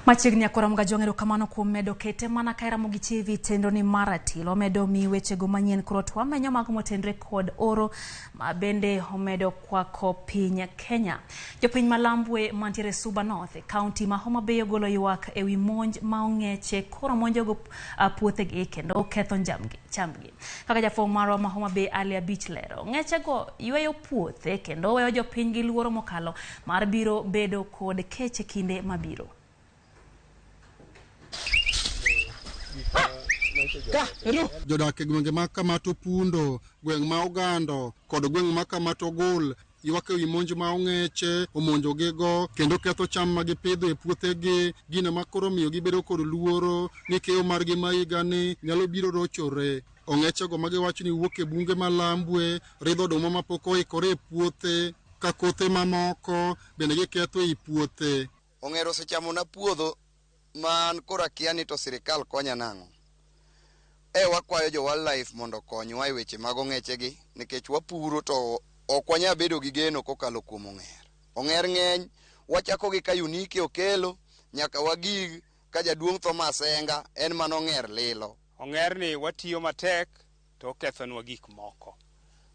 Machiegni akora mga erokamano kuom medo kete mana ka Ramogi TV tendo ni maratilo omedo mi wechego manyien koro to wamenyo mago motenre kod oro ma bende omedo kwako piny Kenya. Jopiny Malambwe mantiere Suba North e kaunti ma Homa Bay ogolo ywak ewi monj ma ong'eche koro monjogo puothegi kendo ketho chambgi. Kaka jafwambo marwa ma Homa Bay Ali Abich lero, ong'echego yweyo puothe kendo weyo jopiny gi luoro mokalo mar biro bedo kod kech e kinde mabiro. Jodak e gwenge ma Kamato Pundo, gweng' ma Ogando kod gweng' ma Kamato Gul ywak ewi monj ma ong'eche omonjogigo kendo ketho cham ma gipidho e puothegi, gino ma koro miyo gibedo kod luoro ni keyo margi ma higani nyalo biro rochore. Ong'echego ma giwacho ni wuok e bunge ma Lambwe ridho oduma mapok oikore e puothe ka kothe mamoko bende giketho ei puothe. Ong'er osechamona puodho man koro akia ni to sirikal konya nang'o. Wakwayo jo wildlife mondo okonywa e weche mag ong'echegi nikech wapuro to ok wanyal bedo gi geno kokalo kuom ong'er. Ong'er ng'eny, wachako gi ka Unike okelo nyaka wagig ka jaduong' Thomas Enga en mana ong'er lilo. Ong'er ni watiyo matek to okethonwa gik moko.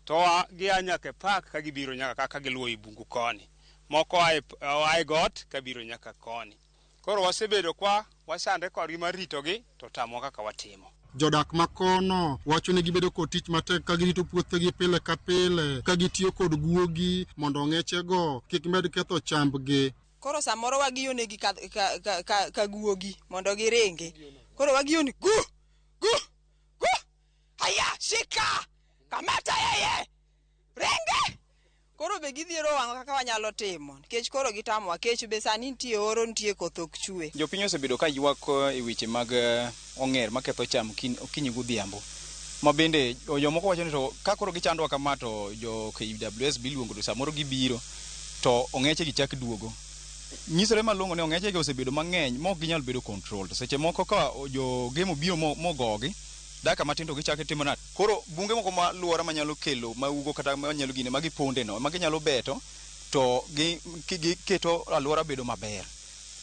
To gia nyaka e park ka gibiro nyaka kaka giluwo i bungu koni. Moko oa e got kabiro nyaka koni. Koro wasebedo kwa wasandre kodgi mar ritogi to tamwa kaka watimo. Jodak makono wacho ni gibedo kod tich matek ka girito puothegi pile ka pile ka gitiyo kod guogi mondo ong'echego kik med ketho chambgi. Koro samoro wagiyonegi ka guogi mondo giringi. Koro wagiyoni gu gu gu haya shika kamata yeye ringe. Koro be gidhiero wang'wa kaka wanyalo timo nikech koro gitamowa kech be sani nitie oro nitie koth ok chwe. Jopiny osebedo ka ywak e weche mag ong'er maketho cham okinyi godhiambo. Ma bende jomoko wacho ni to ka koro gichandowa kama to jo KWS biluongo to samoro gibiro to ong'eche gi chak duogo. Nyisore malong'o ni ong'eche gi osebedo mang'eny ma ok ginyal bedo controlled. Seche moko ka jo gemo biro mogogi dakika matin to gichako timo nade. Koro bunge moko ma luora manyalo kelo maugo kata manyalo gine ma giponde no, ma ginyalo beto to giketo alwora bedo maber.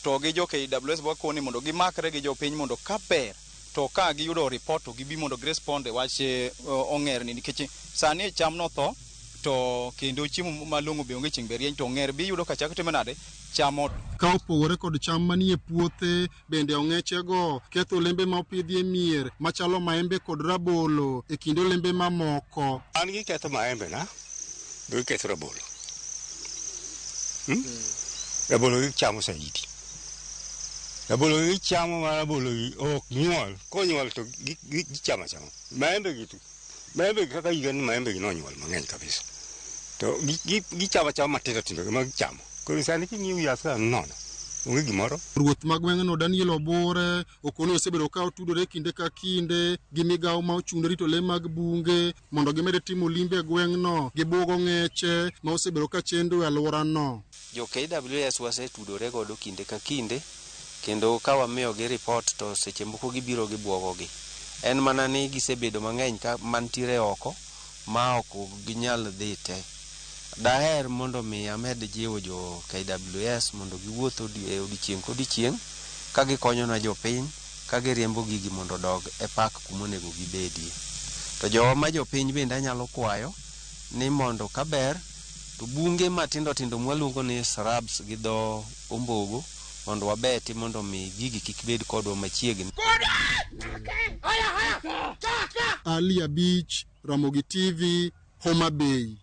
To gi jo KWS wakoni mondo gimakre gi jopiny mondo ka ber to ka giyudo report to gibi mondo girespond e wach ong'er ni nikech sani cham notho to kendo chiemo malong'o be onge chieng' be rieny to ong'er bi yudo ka chako timo nade chamo. Ka opogore kod cham manie puothe, bende ong'echego ketho olembe ma opidhi e mier machalo maembe kod rabolo e kind olembe mamoko. An giketho maembe na, be giketho rabolo. Rabolo gichamo saidi. Rabolo gichamo ma rabolo ok nyuol, konyuol to gichamo achama. Maembe gi to, maembe kaka higa ni maembe gi nonyuol mang'eny kabisa. To gichamo achama matindo tindo ma gichamo. Koro sani king'iyo yath ka nono, onge gimoro. Ruoth ma gweng'no Daniel Obure okoni osebedo ka otudore kinde ka kinde gi migawo ma ochung' ne rito lee mag bunge mondo gimed timo limbe e gweng'no gi bugo ng'eche ma osebedo ka chendo e alworano. Jo KWS wasetudore godo kinde ka kinde kendo ka wamiyogi report to seche moko gibiro gibuogogi. En mana ni gisebedo mang'eny ka mantiere oko ma ok ginyal dhi te. Daher mondo mi amed jiwo jo KWS mondo giwuoth odiechieng' kodiechieng' ka gikonyonwa jopiny ka giriembo gigi mondo odog e park kuma onego gibedie. To jowa ma jopiny bende anyalo kwayo ni mondo kaber to bunge matindo tindo mwaluongo ni shrubs gi dho ombogo mondo wabeti mondo mi gigi kik bed kodwa machiegni. Ali Abich, Ramogi TV, Homa Bay.